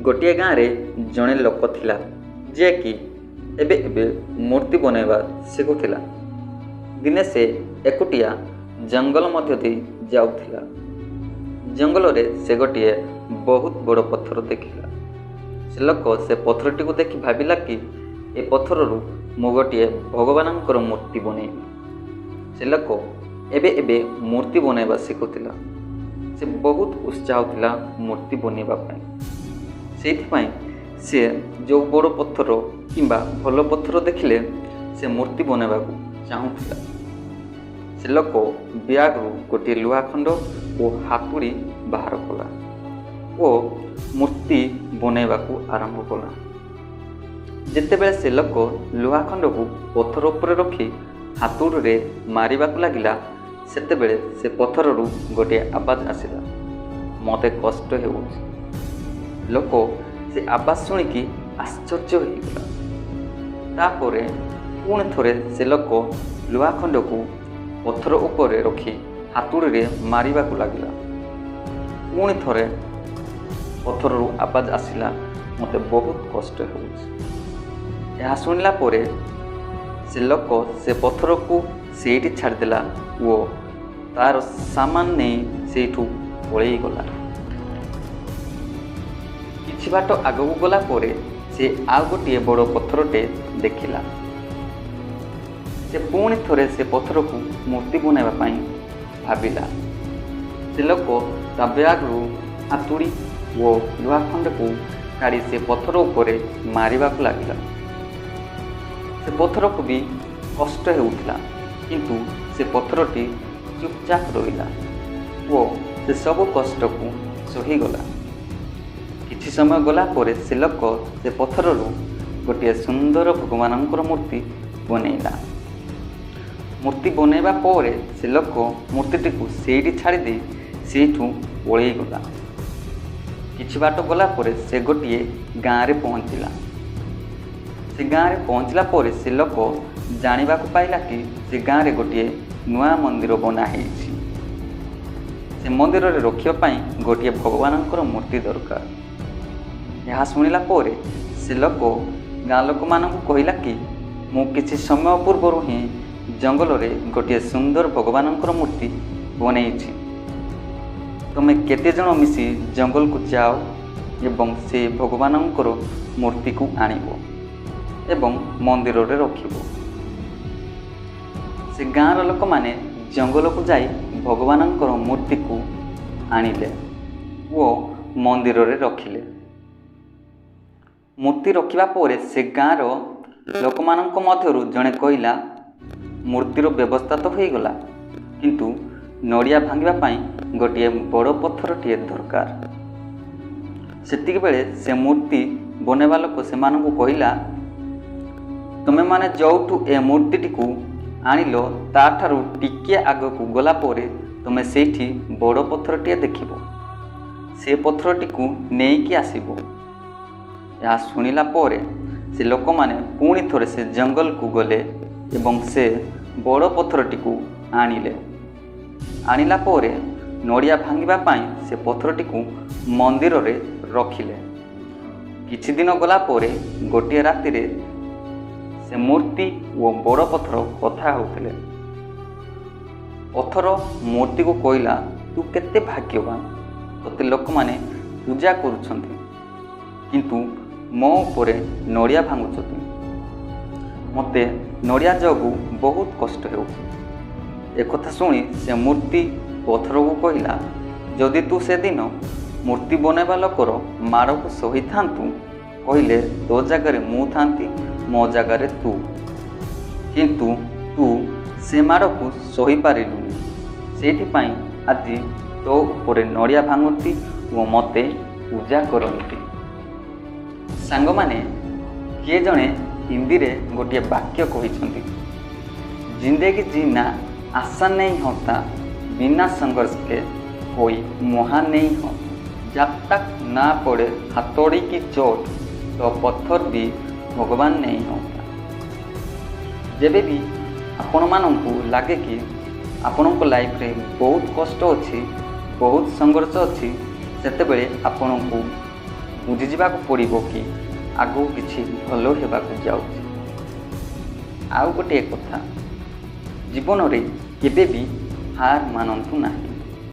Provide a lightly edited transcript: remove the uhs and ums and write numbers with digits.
ଗୋଟିଏ ଗାଁରେ ଜଣେ ଲୋକ ଥିଲା, ଯିଏକି ଏବେ ଏବେ ମୂର୍ତ୍ତି ବନାଇବା ଶିଖୁଥିଲା। ଦିନେ ସେ ଏକୁଟିଆ ଜଙ୍ଗଲ ମଧ୍ୟ ଦେଇ ଯାଉଥିଲା। ଜଙ୍ଗଲରେ ସେ ଗୋଟିଏ ବହୁତ ବଡ଼ ପଥର ଦେଖିଲା। ସେ ଲୋକ ସେ ପଥରଟିକୁ ଦେଖି ଭାବିଲା କି ଏ ପଥରରୁ ମୁଁ ଗୋଟିଏ ଭଗବାନଙ୍କର ମୂର୍ତ୍ତି ବନେଇବି। ସେ ଲୋକ ଏବେ ଏବେ ମୂର୍ତ୍ତି ବନାଇବା ଶିଖୁଥିଲା। ସେ ବହୁତ ଉତ୍ସାହ ଥିଲା ମୂର୍ତ୍ତି ବନେଇବା ପାଇଁ। ସେଇଥିପାଇଁ ସିଏ ଯେଉଁ ବଡ଼ ପଥର କିମ୍ବା ଭଲ ପଥର ଦେଖିଲେ ସେ ମୂର୍ତ୍ତି ବନାଇବାକୁ ଚାହୁଁଥିଲା। ସେ ଲୋକ ବ୍ୟାଗରୁ ଗୋଟିଏ ଲୁହା ଖଣ୍ଡ ଓ ହାତୁଡ଼ି ବାହାର କଲା ଓ ମୂର୍ତ୍ତି ବନାଇବାକୁ ଆରମ୍ଭ କଲା। ଯେତେବେଳେ ସେ ଲୋକ ଲୁହା ଖଣ୍ଡକୁ ପଥର ଉପରେ ରଖି ହାତୁଡ଼ିରେ ମାରିବାକୁ ଲାଗିଲା, ସେତେବେଳେ ସେ ପଥରରୁ ଗୋଟିଏ ଆବାଜ ଆସିଲା, "ମୋତେ କଷ୍ଟ ହେଉଛି।" ଲୋକ ସେ ଆବାଜ ଶୁଣିକି ଆଶ୍ଚର୍ଯ୍ୟ ହୋଇଗଲା। ତାପରେ ପୁଣି ଥରେ ସେ ଲୋକ ଲୁହା ଖଣ୍ଡକୁ ପଥର ଉପରେ ରଖି ହାତୁଡ଼ିରେ ମାରିବାକୁ ଲାଗିଲା। ପୁଣି ଥରେ ପଥରରୁ ଆବାଜ ଆସିଲା, "ମୋତେ ବହୁତ କଷ୍ଟ ହେଉଛି।" ଏହା ଶୁଣିଲା ପରେ ସେ ଲୋକ ସେ ପଥରକୁ ସେଇଠି ଛାଡ଼ିଦେଲା ଓ ତାର ସାମାନ ନେଇ ସେଇଠୁ ପଳେଇଗଲା। କିଛି ବାଟ ଆଗକୁ ଗଲା ପରେ ସେ ଆଉ ଗୋଟିଏ ବଡ଼ ପଥରଟେ ଦେଖିଲା। ସେ ପୁଣି ଥରେ ସେ ପଥରକୁ ମୂର୍ତ୍ତି ବନାଇବା ପାଇଁ ଭାବିଲା। ସେ ଲୋକ ତା ବ୍ୟାଗରୁ ହାତୁଡ଼ି ଓ ଲୁହା ଖଣ୍ଡକୁ କାଢ଼ି ସେ ପଥର ଉପରେ ମାରିବାକୁ ଲାଗିଲା। ସେ ପଥରକୁ ବି କଷ୍ଟ ହେଉଥିଲା, କିନ୍ତୁ ସେ ପଥରଟି ଚୁପଚାପ ରହିଲା ଓ ସେ ସବୁ କଷ୍ଟକୁ ସହିଗଲା। କିଛି ସମୟ ଗଲା ପରେ ସେ ଲୋକ ସେ ପଥରରୁ ଗୋଟିଏ ସୁନ୍ଦର ଭଗବାନଙ୍କର ମୂର୍ତ୍ତି ବନେଇଲା। ମୂର୍ତ୍ତି ବନେଇବା ପରେ ସେ ଲୋକ ମୂର୍ତ୍ତିଟିକୁ ସେଇଠି ଛାଡ଼ିଦେଇ ସେଇଠୁ ପଳେଇଗଲା। କିଛି ବାଟ ଗଲା ପରେ ସେ ଗୋଟିଏ ଗାଁରେ ପହଞ୍ଚିଲା। ସେ ଗାଁରେ ପହଞ୍ଚିଲା ପରେ ସେ ଲୋକ ଜାଣିବାକୁ ପାଇଲା କି ସେ ଗାଁରେ ଗୋଟିଏ ନୂଆ ମନ୍ଦିର ବନା ହେଇଛି। ସେ ମନ୍ଦିରରେ ରଖିବା ପାଇଁ ଗୋଟିଏ ଭଗବାନଙ୍କର ମୂର୍ତ୍ତି ଦରକାର। ଏହା ଶୁଣିଲା ପରେ ସେ ଲୋକ ଗାଁ ଲୋକମାନଙ୍କୁ କହିଲା କି ମୁଁ କିଛି ସମୟ ପୂର୍ବରୁ ହିଁ ଜଙ୍ଗଲରେ ଗୋଟିଏ ସୁନ୍ଦର ଭଗବାନଙ୍କର ମୂର୍ତ୍ତି ବନେଇଛି। ତୁମେ କେତେଜଣ ମିଶି ଜଙ୍ଗଲକୁ ଯାଅ ଏବଂ ସେ ଭଗବାନଙ୍କର ମୂର୍ତ୍ତିକୁ ଆଣିବ ଏବଂ ମନ୍ଦିରରେ ରଖିବ। ସେ ଗାଁର ଲୋକମାନେ ଜଙ୍ଗଲକୁ ଯାଇ ଭଗବାନଙ୍କର ମୂର୍ତ୍ତିକୁ ଆଣିଲେ ଓ ମନ୍ଦିରରେ ରଖିଲେ। ମୂର୍ତ୍ତି ରଖିବା ପରେ ସେ ଗାଁର ଲୋକମାନଙ୍କ ମଧ୍ୟରୁ ଜଣେ କହିଲା, "ମୂର୍ତ୍ତିର ବ୍ୟବସ୍ଥା ତ ହୋଇଗଲା, କିନ୍ତୁ ନଡ଼ିଆ ଭାଙ୍ଗିବା ପାଇଁ ଗୋଟିଏ ବଡ଼ ପଥରଟିଏ ଦରକାର।" ସେତିକିବେଳେ ସେ ମୂର୍ତ୍ତି ବନେଇବା ଲୋକ ସେମାନଙ୍କୁ କହିଲା, "ତୁମେମାନେ ଯେଉଁଠୁ ଏ ମୂର୍ତ୍ତିଟିକୁ ଆଣିଲ, ତାଠାରୁ ଟିକିଏ ଆଗକୁ ଗଲା ପରେ ତୁମେ ସେଇଠି ବଡ଼ ପଥରଟିଏ ଦେଖିବ। ସେ ପଥରଟିକୁ ନେଇକି ଆସିବ।" ଏହା ଶୁଣିଲା ପରେ ସେ ଲୋକମାନେ ପୁଣି ଥରେ ସେ ଜଙ୍ଗଲକୁ ଗଲେ ଏବଂ ସେ ବଡ଼ ପଥରଟିକୁ ଆଣିଲେ। ଆଣିଲା ପରେ ନଡ଼ିଆ ଭାଙ୍ଗିବା ପାଇଁ ସେ ପଥରଟିକୁ ମନ୍ଦିରରେ ରଖିଲେ। କିଛି ଦିନ ଗଲା ପରେ ଗୋଟିଏ ରାତିରେ ସେ ମୂର୍ତ୍ତି ଓ ବଡ଼ ପଥର କଥା ହେଉଥିଲେ। ପଥର ମୂର୍ତ୍ତିକୁ କହିଲା, "ତୁ କେତେ ଭାଗ୍ୟବାନ, ତୋତେ ଲୋକମାନେ ପୂଜା କରୁଛନ୍ତି, କିନ୍ତୁ ମୋ ଉପରେ ନଡ଼ିଆ ଭାଙ୍ଗୁଛନ୍ତି। ମୋତେ ନଡ଼ିଆ ଯୋଗୁଁ ବହୁତ କଷ୍ଟ ହେଉଛି।" ଏକଥା ଶୁଣି ସେ ମୂର୍ତ୍ତି ପଥରକୁ କହିଲା, "ଯଦି ତୁ ସେଦିନ ମୂର୍ତ୍ତି ବନାଇବା ଲୋକର ମାଡ଼କୁ ସହିଥାନ୍ତୁ କହିଲେ, ତୋ ଜାଗାରେ ମୁଁ ଥାନ୍ତି, ମୋ ଜାଗାରେ ତୁ। କିନ୍ତୁ ତୁ ସେ ମାଡ଼କୁ ସହିପାରିଲୁନି, ସେଇଥିପାଇଁ ଆଜି ତୋ ଉପରେ ନଡ଼ିଆ ଭାଙ୍ଗନ୍ତି ଓ ମୋତେ ପୂଜା କରନ୍ତି।" ସାଙ୍ଗମାନେ, କିଏ ଜଣେ ହିନ୍ଦୀରେ ଗୋଟିଏ ବାକ୍ୟ କହିଛନ୍ତି, "जिंदगी जीना आसान नहीं होता, बिना संघर्ष के कोई महान नहीं होता। जब तक ना पड़े हथौड़ी की चोट, तो पत्थर भी भगवान नहीं होता।" ଯେବେ ବି ଆପଣମାନଙ୍କୁ ଲାଗେ କି ଆପଣଙ୍କ ଲାଇଫରେ ବହୁତ କଷ୍ଟ ଅଛି, ବହୁତ ସଂଘର୍ଷ ଅଛି, ସେତେବେଳେ ଆପଣଙ୍କୁ ବୁଝିଯିବାକୁ ପଡ଼ିବ କି ଆଗକୁ କିଛି ଭଲ ହେବାକୁ ଯାଉଛି। ଆଉ ଗୋଟିଏ କଥା, ଜୀବନରେ କେବେ ବି ହାର ମାନନ୍ତୁ ନାହିଁ।